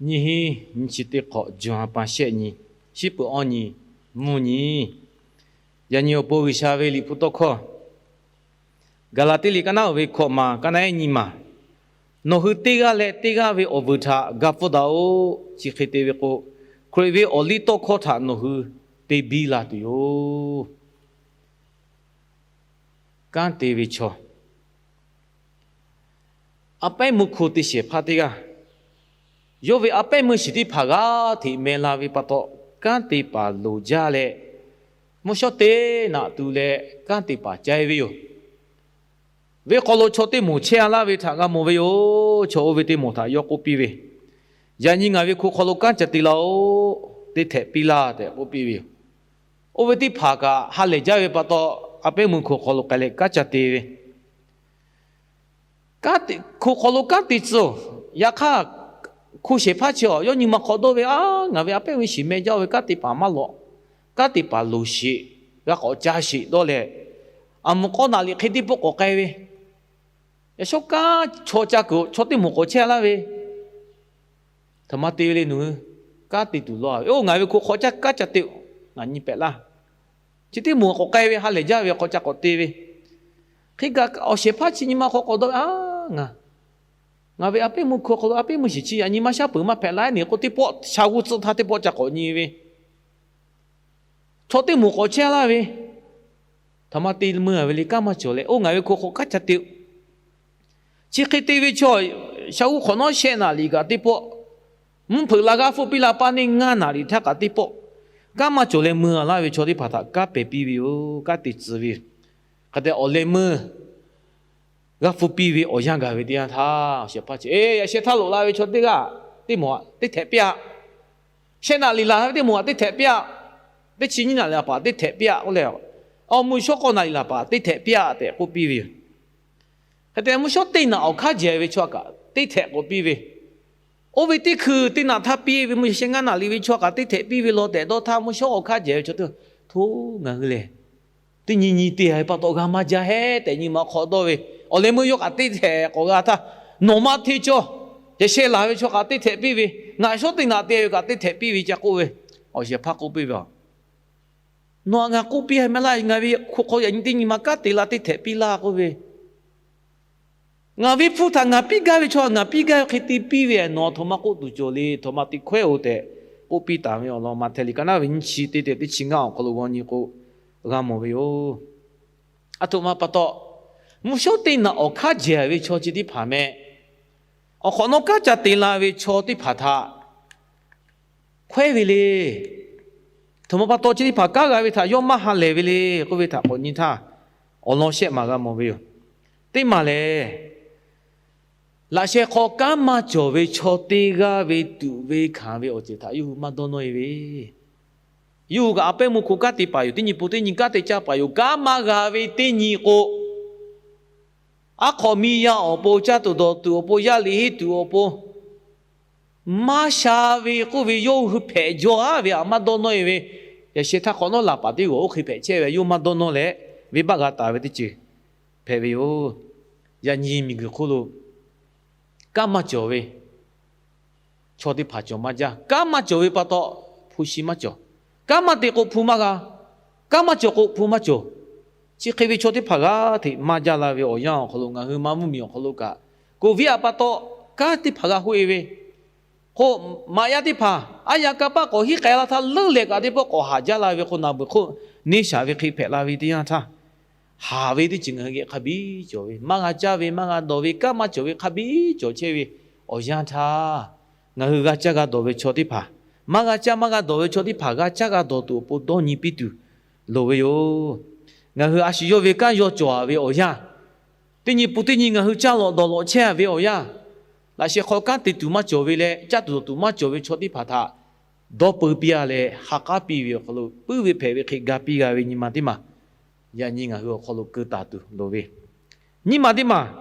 Nyiˇ hinˉ nyiˇ chi teˇ hk'awꞈ, June ha pa shehˆ nyi, shiˉ peuˬ awˇ nyi, mvuhˇ nyi. Yaꞈ nyi awˬ pon G'uiˬsha ve liꞈ hpu tawˇ hkawˇ, Gaˍlaˍtiˆ liꞈ ka naˉ uiˍ ve hkawꞈ maˬ, ka naˉ ehˉ nyi maˬ, nawˬ hui teˇ g'aˇ leh teˇ g'aˇ ve awˬ vuiˬ htaꞈ ga pfuhˇ daꞈ-oꞈ. Chi hk'e te ve k'o, Hkriꞈ ve awˬ liˇ tawˇ hkawˇ htaꞈ nawˬ hui te biˇ la tuˬ yoˬ. Kanˉ te ve chaw, a pehˉ meuˇ hko te shehˍ hpaˇ teˇ g'aˇ, yawˇ ve a pehˉ meuˇ shiˍ teˇ hpaˍ g'aˇ hteꞈ meh la ve pa taw, kanˉ te paˍ loˍ jaˇ leh, mvuhˇ shawˉ teˇ naꞈ tu leh kanˉ te paˍ caiˇ ve yoˬ. Venˇ hk'aw lo chaw teˇ moˍ chehˇ a laˇ ve htaꞈ g'a mawˬ ve yoˬ. Chaw oˇ ve teˇ moˍ htaꞈ yawˇ k'oˆ piˇ ve, Yaꞈ nyi ngaˬ ve hko hk'aw lo kanˉ ca te laˇ-oˆ. Teˇ htehꞈ piˇ laˇ tehꞈ k'oˆ piˇ ve yoˬ. Oˇ ve teˇ hpaˍ kaꞈ ha lehˬ jaˇ ve pa taw, a pehˉ meuˇ hko hk'aw lo k'ai leh kanˉ ca te ve. Hko hk'aw lo kanˉ te tcuh-oˬ. Yaꞈ hk'aˇ, hko shehˍ hpaˇ chi awˬ yawˇ nyi ma hk'aw dawˇ ve, Aˉ, ngaˬ ve a pehˉ meuˇ shiˍ meh jaˇ-oˆ ve, kanˉ te paˍ maˇ lawꞈ. Kanˉ te paˍ loˍ sheˍ, g'a k'awꞈ ca sheˍ dawˇ leh, aˬ mvuhˬ k'awˇ naˍ liꞈ hk'e teˇ pawˆ k'awꞈ k'ai ve, yaꞈ shawˉ kanˉ chaw ca kuiˬ chaw teˇ moˍ k'awꞈ chehˇ laˇ ve, htaꞈ ma te ve le nawˬ hui, kanˉ te tuˬ law ve. Oˇ, ngaˬ ve hko hk'aw caˇ kanˉ ca te-oˬ, ngaˬ nyi pehꞈ laˇ. Chi teˇ moˍ k'awꞈ k'ai ve, ha lehˬ jaˇ ve hk'aw ca k'awꞈ te ve. Hk'e kaꞈ, awˬ shehˍ hpaˇ chi nyi ma hk'aw k'awꞈ dawˇ ve, Aˉ, ngaˬ, ngaˬ ve a pehˉ meuˇ hko hk'aw lo a pehˉ meuˇ shiˍ chi yaꞈ nyi maˇ shaˉ peuˬ maˇ hpehꞈ la-e ne k'o, teˇ pawˆ sha g'uˇ tcuhˆ htaˇ teˇ pawˆ ca k'awꞈ nyi ve, chaw teˇ moˍ k'awꞈ chehˇ laˇ ve, htaꞈ ma te meuˇ ve le, kanˉ maˇ cawˬ leh, Oˇ, ngaˬ ve hko hk'aw kanˉ ca te-oˬ. Chi hk'e te ve chaw, sha g'uˇ hk'awꞈ nawˉ shehˆ naˍ riˍ kaꞈ teˇ pawˆ, mvuhˇ hpeuꞈ la g'aˇ hpfuhˇ piˇ la paˇ neˇ ngaˇ naˍ riˍ htaˇ kaꞈ teˇ pawˆ, kanˉ maˇ cawˬ leh meuˇ a laˇ ve chaw teˇ hpaˍ htaꞈ kanˉ pehˍ piˇ ve yoˬ. Kanˉ te tcuh ve yoˬ. Hk'e te awˬ leh meuˇ g'aˇ hpfuhˇ piˇ ve awˬ yanˇ gaˬ ve teˇ yanˇ htaˇ, awˬ shehˍ hpaˇ chi, Yaꞈ sheh htaˇ loꞈ la ve chaw teˇ g'aˇ, teˇ moˍ teˇ htehꞈ piˇ-a. Shehˆ naˍ riˍ laˬ ve teˇ moˍ teˇ htehꞈ piˇ-a. Teˇ chi nyiˇ naˍ riˍ laˬ paˍ teˇ htehꞈ piˇ-a k'oˆ leh, awˬ mvuhˇ shawˉ k'awˇ naˍ riˍ laˬ paˍ teˇ htehꞈ piˇ-a tehꞈ k'oˆ piˇ ve yoˬ. Hk'e te mvuhˇ shawˉ teˇ naꞈ awˬ hk'aˇ jehˬ ve chaw kaꞈ teˇ htehꞈ k'awꞈ piˇ ve, oˇ ve teˇ hkui teˇ naꞈ htaˇ piˇ ve mvuhˇ shehˆ shehˆ ngaˇ naˍ riˍ ve chaw kaꞈ teˇ htehꞈ piˇ ve law tehꞈ dawˇ htaˇ, mvuhˇ shawˉ awˬ hk'aˇ jehˬ ve chaw teˇ, Hto, ngaˬ hui lehˬ teˇ nyi nyi te ve pa taw g'a maˇ jaˇ heˉ tehꞈ nyi ma hk'aw dawˇ ve, awˬ leh meuˇ yawˇ kaꞈ teˇ htehꞈ k'awꞈ g'a htaˇ, nawˬ ma hteˇ cawˇ. Yaꞈ sheh laˬ ve chaw kaꞈ teˇ htehꞈ piˇ ve, ngaˬ shawˉ teˇ naꞈ te ve kaꞈ teˇ htehꞈ piˇ ve ca k'oˆ ve, awˬ shehˍ hpaˇ k'oˆ piˇ ve, Nawˬ htaꞈ ngaˬ k'oˆ piˇ-a maˇ laˇ, ngaˬ ve hko hk'aw yaꞈ nyi teˇ nyi ma kanˉ te la teˇ htehꞈ piˇ laˇ k'oˆ ve, ngaˬ ve hpu htaꞈ ngaˬ piˇ gaˇ ve chaw ngaˬ piˇ gaˇ ve hk'e te piˇ ve, nawˬ htaꞈ ma k'oˆ tuˬ cawˬ le, htaꞈ ma te hkawehˇ-oˬ tehꞈ k'oˆ piˇ taˍ ve awˬ lawn Maꞈhtehˍ liꞈ ka naˉ ve nyiˇ chi teˇ te teˇ chi ngaˇ awˬ hk'aw lo g'aw nyi k'o, g'a mawˬ ve yoˬ. Aˬ htoꞈ ma pa taw, mvuhˇ shawˉ teˇ naꞈ awˬ hk'aˇ jehˬ ve chaw chi teˇ hpaˍ meh, awˬ hk'awꞈ nawˉ kanˉ ca te la ve chaw teˇ hpaˍ htaꞈ hkawehˇ ve le. Htoꞈ ma pa taw chi teˇ hpaˍ kanˉ g'a ve htaꞈ yawˇ maˇ ha lehˬ ve le k'oˆ ve htaꞈ k'awꞈ nyi htaˇ, awˬ lawn shehˆ maˬ g'a mawˬ ve yoˬ. Teˇ maˬ lehˬ, laꞈ sheh hk'aw kanˉ maˇ cawˬ ve chaw teˇ g'aˇ ve tuꞈ ve hkanˍ ve awˬ ceuˬ htaꞈ yawˇ hui maˇ dawˇ nawˇ-e ve. Yawˇ hui kaꞈ a pehˉ meuˇ hko kanˉ te paˍ yoˬ, teˇ nyi pun teˇ nyi kanˉ te caˇ paˍ yoˬ, kanˉ maˇ g'a ve teˇ nyi k'o, aˉ hk'aw miˇ yaˇ awˬ pon, caˇ tuˬ dawˬ tuˬ awˬ pon, yaˇ liꞈ henˇ tuˬ awˬ pon, maˇ sha ve k'oˆ ve yawˇ hui hpehꞈ jaw-a ve htaꞈ maˇ dawˇ nawˇ-e ve. Yaꞈ sheh htaˇ hk'awꞈ nawˉ laˬ paˍ teˇ g'aˇ oˇ hk'e hpehꞈ chehˇ ve, yawˇ maˇ dawˇ nawˇ leh, venˇbaˆ g'a taˍ ve teˇ ceuˬ hpehꞈ ve yoˬ. Yaꞈ nyi miˬguiˬ hk'oˆ lo kanˉ maˇ cawˬ ve chaw teˇ hpaˍ cawˬ maˇ jaˇ. Kanˉ maˇ cawˬ ve pa taw, hpu shi maˇ cawˬ. Kanˉ maˇ te k'o hpu maˇ g'a. Kanˉ maˇ cawˬ k'o hpu maˇ cawˬ. Chi hk'e ve chaw teˇ hpaˍ g'aˇ hteꞈ maˇ jaˇ la ve awˬ yanˇ awˬ hk'aw lo ngaˬ hui maˇ mvuhˇmiˬ awˬ hk'aw lo kaꞈ, COVID htaꞈ pa taw kanˉ teˇ hpaˍ g'a hoˆ-e ve k'o, maꞈ yaˇ teˇ hpaˍ aˉ yaˇ kanˇ paˆ k'awꞈ hiˉ k'ai la htaˇ, leuˉ leh kaꞈ teˇ pawˆ k'awꞈ haˍ jaˇ la ve k'o, naˬ beuˬ hk'oˆ neˇ shaˍ ve hk'e hpehꞈ la ve teˇ yanˇ htaˇ, haˍ ve teˇ ceuˬ ngaˬ hui geh hk'a biˇ cawˬ ve, maˇ g'a caˇ ve, maˇ g'a dawˬ ve, kanˉ maˇ cawˬ ve hk'a biˇ cawˬ chehˇ ve awˬ yanˇ htaˇ, ngaˬ hui g'a caˇ g'a dawˬ ve chaw teˇ hpaˍ, maˇ g'a caˇ maˇ g'a dawˬ ve chaw teˇ hpaˍ g'a caˇ g'a dawˬ tuˬ awˬ pon dawˇ nyi piˇ tuˬ loˍ ve yoˬ. Ngaˬ hui a shu yawˇ ve kanˉ yawˇ cawˬ-a ve awˬ yanˇ, teˇ nyi pun teˇ nyi ngaˬ hui caˇ lawꞈ dawˬ lawꞈ chehˇ-a ve awˬ yanˇ, laꞈ sheh hk'aw kanˉ te tuˬ maˇ cawˬ ve leh caˇ tuˬ dawˬ tuˬ maˇ cawˬ ve chaw teˇ hpaˍ htaꞈ dawˇ peu piˇ-a leh, ha k'aˉ piˇ ve awˬ hk'aw lo puiˉ ve hpehꞈ ve hk'e ga piˇ g'a ve nyi ma teˇ maˬ, yaꞈ nyi ngaˬ hui awˬ hk'aw lo keu taˍ tuˬ loˍ ve nyi ma teˇ maˬ.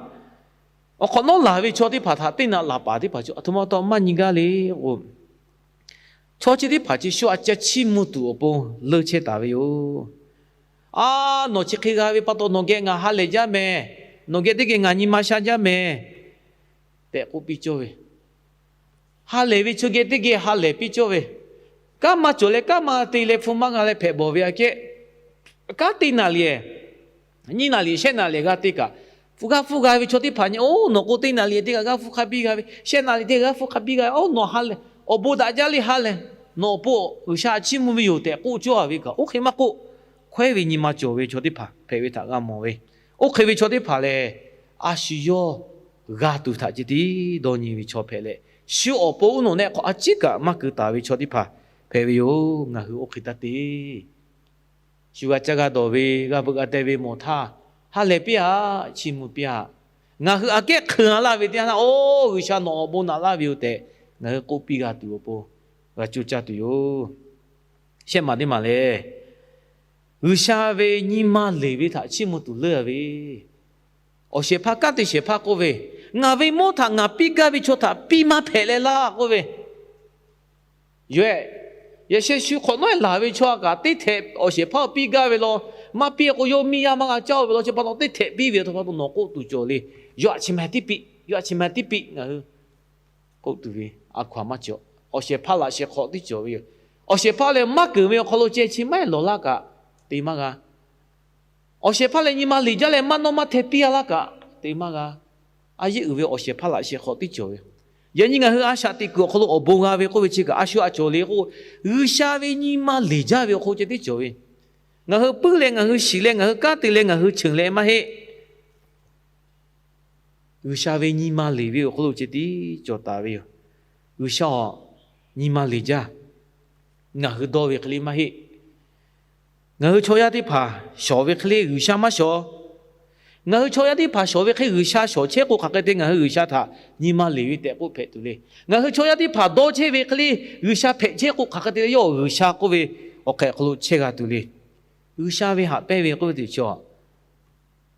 Awˬ hk'awꞈ nawˉ laˬ ve chaw teˇ hpaˍ htaꞈ teˇ naꞈ laˬ paˍ teˇ hpaˍ chi aˬ htoꞈ ma taw maˇ nyi gaˇ le k'o, chaw chi teˇ hpaˍ chi shu a ca chiˇ mvuh tuˬ awˬ pon leuˇ chehˇ taˍ ve yoˬ. A, nawˬ chi hk'e g'a ve pa taw nawˬ geh ngaˬ ha lehˬ jaˇ mehˍ. Nawˬ geh teˇ geh ngaˬ nyi ma sha jaˇ mehˍ tehꞈ k'oˆ piˇ cawˇ ve. Ha lehˬ ve chaw geh teˇ geh ha lehˬ piˇ cawˇ ve, kanˉ maˇ cawˬ leh kanˉ maˇ te leh hpu maˇ g'a leh hpehꞈ bawˬ ve aꞈ kehˉ, kanˉ teˇ naˍ liꞈ, nyiˇ naˍ liꞈ shehˆ naˍ liꞈ g'a te kaꞈ, g'a hpu g'a ve chaw teˇ hpaˍ nyi, Oˇ, nawˬ k'o teˇ naˍ liꞈ teˇ kaꞈ g'a hpu hk'a biˇ g'a ve, shehˆ naˍ liꞈ teˇ kaꞈ g'a hpu hk'a biˇ g'a ve, oˇ nawˬ ha lehˬ, awˬ bon daꞈ jaˇ le ha lehˬ, nawˬ awˬ pon G'uiˬsha chiˇ mvuh ve yoˬ tehꞈ k'oˆ cawˇ ve kaꞈ, oˇ hk'e maˇ k'oˆ, hkawehˉ ve nyi ma cawˬ ve chaw teˇ hpaˍ hpehꞈ ve htaꞈ g'a mawˬ ve. Oˇ hk'e ve chaw teˇ hpaˍ lehˬ, a shu yawˇ g'a tuˬ htaꞈ ceh tiˉ dawˇ nyi ve chaw hpehꞈ leh, shu awˬ pon uˉ nawˬ nehˆ hk'awꞈ a ciˉ kaꞈ maˇ keu taˍ ve chaw teˇ hpaˍ hpehꞈ ve yoˬ. Ngaˬ hui oˇ hk'e taˇ te. Shu g'a caˇ g'a dawˬ ve, g'a veuꞈ g'a teh ve mawˬ htaˇ, ha lehˬ piˇ aꞈ, chiˇ mvuh piˇ aꞈ. Ngaˬ hui aꞈ kehˉ hk'eu a laˇ ve teˇ yanˇ, Oˇ, G'uiˬsha nawˬ awˬ bon naꞈ laˇ ve yoˬ tehꞈ ngaˬ hui k'oˆ piˇ g'a tuˬ awˬ pon g'a coˇ caˇ tuˬ yoˬ. Shehˆ maˬ teˇ maˬ lehˬ, G'uiˬsha ve nyi ma leˬ ve htaꞈ chiˇ mvuh tuˬ leuˇ a ve, awˬ shehˍ hpaˇ kanˉ te shehˍ hpaˇ k'oˆ ve, Ngaˬ ve mawˇ htaꞈ ngaˬ piˇ gaˇ ve chaw htaꞈ piˇ maˇ hpehꞈ leh laˇ k'oˆ ve, Yoˬ, yaꞈ sheh shu hk'awꞈ nawˉ laˬ ve chaw a kaꞈ teˇ htehꞈ awˬ shehˍ hpaˇ piˇ gaˇ ve law. Maˇ piˇ k'o, yawˇ miˇ yaˇ maˇ g'a caˇ ve law. Chi pa taw teˇ htehꞈ piˇ ve awˬ htoꞈ pa taw nawˬ k'oˆ tuˬ cawˬ le. Yawˇ aꞈ chi ma tiˉ piˇ, yawˇ aꞈ chi ma tiˉ piˇ ngaˬ hui k'oˆ tuˬ ve a hkaw aˬ maˇ cawˬ. Awˬ shehˍ hpaˇ laꞈ sheh hk'awꞈ tiˉ cawˬ ve yoˬ. Awˬ shehˍ hpaˇ lehˬ maˇ keunˍ ve awˬ hk'aw lo ceh chi maˇ heˆ lawˬ laˇ kaꞈ te maˇ g'a. Awˬ shehˍ hpaˇ lehˬ nyi ma leˬ jaˇ leh maˇ nawˇ maˇ hteh piˇ a laˇ kaꞈ te maˇ g'a. A yeˆ uiˍ ve awˬ shehˍ hpaˇ laꞈ sheh hk'awꞈ tiˉ cawˬ ve. Yaꞈ nyi ngaˬ hui a shaꞈ teꞈ kuiˬ awˬ hk'aw lo awˬ bon g'a ve k'oˆ ve chi kaꞈ a shu a cawˬ le k'o, G'uiˬsha ve nyi ma leˬ jaˇ ve awˬ hk'aw lo ceh tiˉ cawˬ ve. Ngaˬ hui puiˉ leh ngaˬ hui shiˍ leh ngaˬ hui kanˉ te leh ngaˬ hui cheunˍ leh maˇ heˆ. G'uiˬsha ve nyi ma leˬ ve awˬ hk'aw lo ceh tiˉ cawˬ taˍ ve yoˬ. G'uiˬsha awˬ nyi ma leˬ jaˇ. Ngaˬ hui dawˇ ve hk'e le maˇ heˆ. Ngaˬ hui chaw yaˇ teˇ hpaˍ shawˍ ve hk'e le G'uiˬsha maˇ shawˍ. Ngaˬ hui chaw yaˇ teˇ hpaˍ shawˍ ve hk'e G'uiˬsha shawˍ chehˇ k'o, hk'aˬ hk'e te ngaˬ hui G'uiˬsha htaꞈ nyi ma leˬ ve tehꞈ k'oˆ hpehꞈ tuˬ le. Ngaˬ hui chaw yaˇ teˇ hpaˍ dawˇ chehˇ ve hk'e le G'uiˬsha hpehꞈ chehˇ k'o, hk'aˬ hk'e te yawˇ G'uiˬsha k'oˆ ve awˬ hk'ehꞈ hk'aw lo chehˇ g'a tuˬ le. G'uiˬsha ve haꞈ pehnˇ ve k'oˆ ve teˇ chi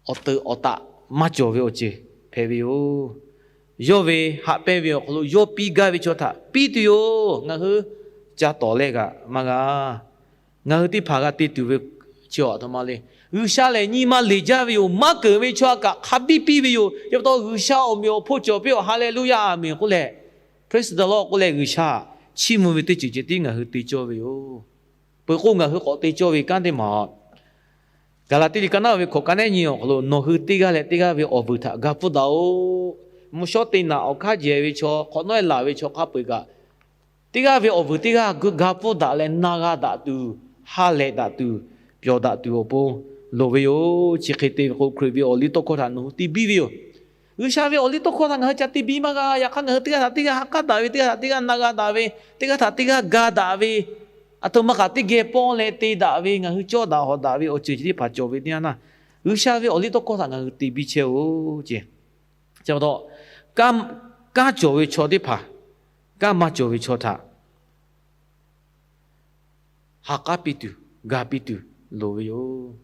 awˬ teu awˬ taˆ maˇ cawˬ ve awˬ ceuˬ hpehꞈ ve yoˬ. Yawˇ ve haꞈ pehnˇ ve awˬ hk'aw lo yawˇ piˇ gaˇ ve chaw htaꞈ piˇ tuˬ yoˬ. Ngaˬ hui ca tawˍ leh kaꞈ maˇ g'a. Ngaˬ hui teˇ hpaˍ g'a te tuˬ ve chi awˬ htoꞈ ma le. G'uiˬsha lehˬ nyi ma leˬ jaˇ ve yoˬ. Maˇ keunˍ ve chaw a kaꞈ hk'a biˇ piˇ ve yoˬ. Chi pa taw G'uiˬsha awˬ meꞈ awˬ hponˇ cawˬ piˇ-oˬ, Haˍleˍluˇyaˇ, Aˍmenˍ k'oˆ leh, Praise the Lord k'oˆ leh G'uiˬsha chiˇ mvuh ve teˇ ceuˬ ceh tiˉ ngaˬ hui te cawˇ ve yoˬ. Peuˬ k'o ngaˬ hui k'awꞈ te cawˇ ve kanˉ teˇ maˬ Gaˍlaˍtiˆ liꞈ ka naˉ ve hkawꞈ ka nehˉ nyi awˬ hk'aw lo, Nawˬ hui teˇ g'aˇ leh teˇ g'aˇ ve awˬ vuiˬ htaꞈ ga pfuhˇ daꞈ-oꞈ. Mvuhˇ shawˉ teˇ naꞈ awˬ hk'aˇ jehˬ ve chaw, hk'awꞈ nawˉ-e laˬ ve chaw hk'a peu-eˬ kaꞈ, teˇ g'aˇ ve awˬ vuiˬ teˇ g'aˇ ga pfuhˇ daꞈ leh na g'a daꞈ tuˬ, ha lehˬ daꞈ tuˬ, pyawˬ daꞈ tuˬ awˬ pon loˍ ve yoˬ. Chi hk'e te ve k'o, Hkriꞈ ve awˬliˇtawˇhkawˇ htaꞈ nawˬ hui te biˇ ve yoˬ. G'uiˬsha ve awˬliˇtawˇhkawˇ htaꞈ ngaˬ hui ca te biˇ maˇ g'a. Yaꞈ hk'aˇ ngaˬ hui teˇ g'aˇ htaꞈ teˇ g'aˇ ha k'aˉ daꞈ ve, teˇ g'aˇ htaꞈ teˇ g'aˇ na g'a daꞈ ve, teˇ g'aˇ htaꞈ teˇ g'aˇ ga daꞈ ve, aˬ htoꞈ ma kaꞈ teˇ geh pawˇ leh te daꞈ ve, ngaˬ hui cawˇ daꞈ hawꞈ daꞈ ve awˬ ceuˬ chi teˇ hpaˍ cawˬ ve teˇ yanˇ, G'uiˬsha ve awˬliˇtawˇhkawˇ htaꞈ ngaˬ hui te biˇ chehˇ-oˆ ce. Chi pa taw, kanˉ cawˬ ve chaw teˇ hpaˍ, kanˉ maˇ cawˬ ve chaw htaꞈ ha k'aˉ piˇ tuˬ, ga piˇ tuˬ loˍ ve yoˬ.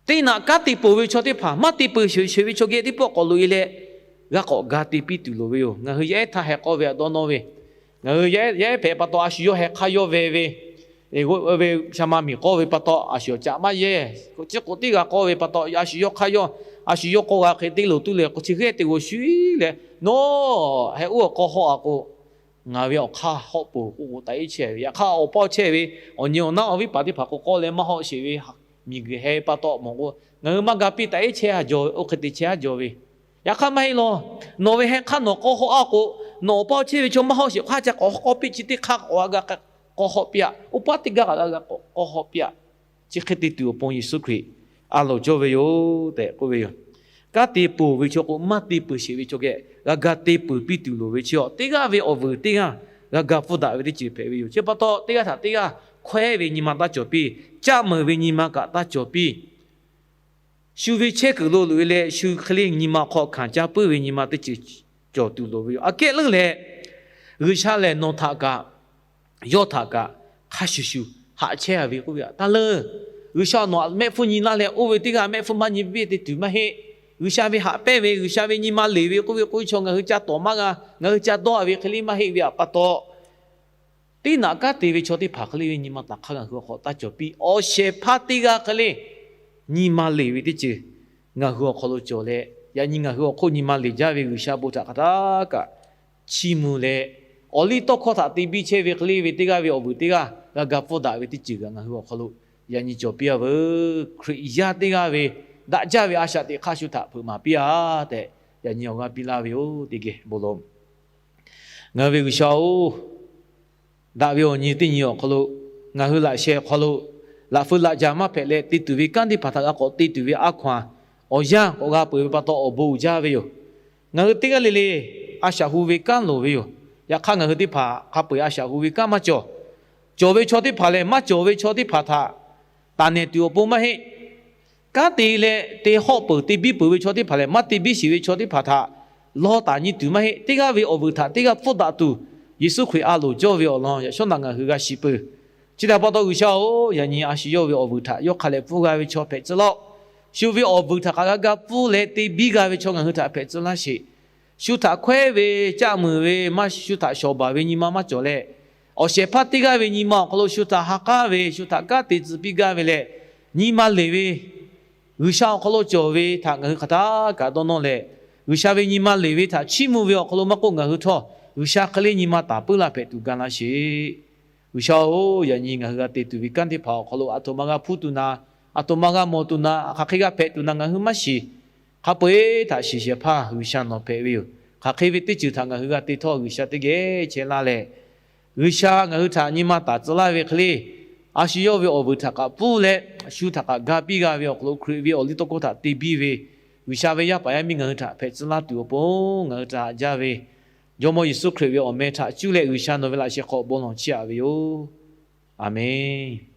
Teˇ naꞈ kanˉ te peuˬ ve chaw teˇ hpaˍ, maˇ te peuˬ sheˍ ve chaw geh teˇ pawˆ k'awꞈ loꞈ-e leh, g'a k'awꞈ ga te piˇ tuˬ loˍ ve yoˬ. Ngaˬ hui yaˇ ehˉ htaˇ heh k'awˇ ve aꞈ dawˇ nawˇ ve, ngaˬ hui yaˇ ehˉ hpehꞈ pa taw, a shu yawˇ heh hk'aˇ yawˇ veh ve, ve sha ma miˬ k'awˇ ve pa taw, a shu awˬ caꞈ maˇ yehˇ. Chi k'o teˇ g'aˇ k'awˇ ve pa taw, a shu yawˇ hk'aˇ yawˇ, a shu yawˇ k'awˇ g'a hk'e te loˍ tuˬ leh k'o, chi hk'e te g'o shuˍ leh, Nawˬ heh uˉ awˬ k'awˇ hawˆ-a k'o, ngaˬ ve awˬ hk'aˇ hawˆ peuˬ k'oˆ k'o, taꞈ iˉ chehˇ ve. Yaꞈ hk'aˇ, awˬ pa chehˇ ve awˬ nyi awˬ naˉ awˬ viˉ paˍ teˇ hpaˍ k'o, k'awˇ leh maˇ hawˆ sheˍ ve, miˬguiˬ heh pa taw mawˬ k'o, ngaˬ hui maˇ ga piˇ, taꞈ iˉ chehˇ-a jaw ve, oˇ hk'e te chehˇ-a jaw ve. Yaꞈ hk'aˇ maˇ heˆ law. Nawˬ ve heh hk'aˇ nawˬ k'awˇ hawˆ-a k'o, nawˬ awˬ pa chehˇ ve chaw maˇ hawˆ sheˍ hk'aˇ ca k'awꞈ k'awˇ piˇ, chi teˇ hk'aˇ k'awꞈ g'a k'awˇ hawˆ piˇ-a. Oˇ paˉ teˇ gaˇ kaꞈ g'a k'awˇ hawˆ piˇ-a. Chi hk'e te tuˬ awˬ pon Yeˍsuˆ Hkriꞈ a loˍ cawˇ ve yoˬ tehꞈ k'oˆ ve yoˬ. Kanˉ te peuˬ ve chaw k'o, maˇ te peuˬ sheˍ ve chaw geh g'a ga te peuˬ piˇ tuˬ loˍ ve chi-a, teˇ g'aˇ ve awˬ vuiˬ teˇ g'aˇ g'a ga pfuhˇ daꞈ ve teˇ ceuˬ hpehꞈ ve yoˬ. Chi pa taw, teˇ g'aˇ htaꞈ teˇ g'aˇ hkawehˉ ve nyi ma taˇ cawˬ piˇ. Caˆ meunˍ ve nyi ma kaꞈ taˇ cawˬ piˇ. Shu ve chehˇ kuiˬ lo loꞈ-e leh, shu hk'e le nyi ma hk'aw hkanˍ caˇ puiˉ ve nyi ma teˇ ceuˬ cawˬ tuˬ loˍ ve yoˬ. Aꞈ kehˉ leuˉ leh, G'uiˬsha lehˬ nawˬ htaꞈ kaꞈ, yawˇ htaꞈ kaꞈ hk'a shuˍ shuˍ haꞈ chehˇ-a ve k'oˆ ve aꞈ taˇ leuˉ. G'uiˬsha nawˬ aꞈ mehˆ hpfuhˇ nyi laˇ leh, oˇ ve teˇ g'aˇ mehˆ hpfuhˇ maˇ nyi ve te tuˬ maˇ heˆ. G'uiˬsha ve haꞈ pehnˇ ve, G'uiˬsha ve nyi ma leˬ ve k'oˆ ve k'oˆ ve chaw ngaˬ hui ca tawˍ maˇ g'a, ngaˬ hui ca dawˇ-a ve hk'e le maˇ heˆ ve aꞈ pa taw, teˇ naꞈ kanˉ te ve chaw teˇ hpaˍ hk'e le ve nyi ma taꞈ hk'aˇ ngaˬ hui awˬ hk'aw taˇ cawˬ piˇ. Awˬ shehˍ hpaˇ teˇ g'aˇ hk'e le nyi ma leˬ ve teˇ ceuˬ ngaˬ hui awˬ hk'aw lo cawˬ leh, yaꞈ nyi ngaˬ hui awˬ hk'oˆ nyi ma leˬ jaˇ ve G'uiˬsha bon htaꞈ hk'aˬ htaˇ kaꞈ chiˇ mvuh leh, awˬ liˇ tawˇ hkawˇ htaꞈ te biˇ chehˇ ve hk'e le ve teˇ g'aˇ ve awˬ vuiˬ teˇ g'aˇ g'a ga pfuhˇ daꞈ ve teˇ ceuˬ kaꞈ ngaˬ hui awˬ hk'aw lo yaꞈ nyi cawˬ piˇ a veuˬ. Hkriꞈ yaˇ teˇ g'aˇ ve daꞈ jaˇ ve a shaꞈ teꞈ hk'aˇ shu htaꞈ hpeuꞈ maˍ piˇ a tehꞈ yaꞈ nyi awˬ g'aˇ piˇ laˇ ve yoˬ. Teˇ geh bon lawˬ. Ngaˬ hui ve G'uiˬsha-oˬ, daꞈ ve awˬ nyi teˇ nyi awˬ hk'aw lo ngaˬ hui laꞈ sheh awˬ hk'aw lo laꞈ feu laꞈ jaˬ maˇ hpehꞈ leh te tuˬ ve kanˉ teˇ hpaˍ htaꞈ g'a k'awꞈ te tuˬ ve a hkaw-anˬ awˬ yanˇ k'awꞈ g'a peuˬ ve pa taw awˬ bon uiˍ jaˇ ve yoˬ. Ngaˬ hui teˇ g'aˇ le le a shaꞈ hu ve kanˉ loˍ ve yoˬ. Yaꞈ hk'aˇ ngaˬ hui teˇ hpaˍ hk'a peu-eˬ a shaꞈ hu ve kanˉ maˇ cawˬ. Cawˬ ve chaw teˇ hpaˍ lehˬ maˇ cawˬ ve chaw teˇ hpaˍ htaꞈ taˍ nehˬ tuˬ awˬ pon maˇ heˆ. Kanˉ te leh te hawˆ peuˬ te biˇ peuˬ ve chaw teˇ hpaˍ lehˬ, maˇ te biˇ sheˍ ve chaw teˇ hpaˍ htaꞈ lawˇ taˍ nyi tuˬ maˇ heˆ. Teˇ g'aˇ ve awˬ vuiˬ htaꞈ teˇ g'aˇ pfuhˇ daꞈ tuˬ, Yeˍsuˆ Hkriꞈ a loˍ cawˇ ve awˬ lawn yaꞈ shawˉ naꞈ ngaˬ hui g'a shiˍ peuˬ. Chi htaꞈ pa taw G'uiˬsha-oˬ, yaꞈ nyi a shu yawˇ ve awˬ vuiˬ htaꞈ yawˇ hk'a leh pfuhˇ g'a ve chaw hpehꞈ tcuh laˇ-oˆ. Shu ve awˬ vuiˬ htaꞈ hk'aˬ g'a ga pfuhˇ leh te biˇ g'a ve chaw ngaˬ hui htaꞈ hpehꞈ tcuh laˇ sheˍ. Shu htaꞈ hkawehˉ ve, caˆ muiˬ ve, maˇ shu htaꞈ shawˍ baˬ ve nyi ma maˇ cawˬ leh, awˬ shehˍ hpaˇ teˇ g'aˇ ve nyi ma awˬ hk'aw lo shu htaꞈ ha k'aˉ ve, shu htaꞈ kanˉ te tcuh piˇ gaˇ ve leh, nyi ma leˬ ve, G'uiˬsha awˬ hk'aw lo cawˬ ve htaꞈ ngaˬ hui hk'aˬ htaˇ kaꞈ dawˇ nawˇ leh, G'uiˬsha ve nyi ma leˬ ve htaꞈ chiˇ mvuh ve awˬ hk'aw lo maˇ k'oˆ, ngaˬ hui htawˇ G'uiˬsha hk'e le nyi ma taˍ puiˉ laˇ hpehꞈ tuˬ ga laˇ sheˍ. G'uiˬsha-oˬ, yaꞈ nyi ngaˬ hui g'a te tuˬ ve kanˉ teˇ hpaˍ awˬ hk'aw lo aˬ htoꞈ ma g'a hpuˇ tuˬ na, aˬ htoꞈ ma g'a mawˬ tuˬ na, hk'aˬ hk'e g'a hpehꞈ tuˬ na ngaˬ hui maˇ shiˍ. Hk'a peu-eˬ htaꞈ shiˍ shehˍ hpaˇ G'uiˬsha nawˬ hpehꞈ ve yoˬ. Hk'aˬ hk'e ve teˇ ceuˬ htaꞈ ngaˬ hui g'a te htawˇ G'uiˬsha teˇ geh chehˇ laˇ leh, G'uiˬsha ngaˬ hui htaꞈ nyi ma taˍ tcuh laˇ ve hk'e le, a shu yawˇ ve awˬ vuiˬ htaꞈ k'aꞈ pfuhˇ leh, shu htaꞈ k'aꞈ ga piˇ g'a ve awˬ hk'aw lo Hkriꞈ ve awˬ liˇ tawˇ hkawˇ htaꞈ te biˇ ve, G'uiˬsha ve yaˇ paˍ yaˇ miˇ ngaˬ hui htaꞈ hpehꞈ tcuh laˇ tuˬ awˬ pon ngaˬ hui htaꞈ haꞈ jaˇ ve, Jawˇmawˇ Yeˍsuˆ Hkriꞈ ve awˬ meh htaꞈ cuˇ leh G'uiˬsha nawˬ ve laꞈ sheh hk'aw bon lawˬ chiˇ aꞈ ve yoˬ. Aˍmenˍ.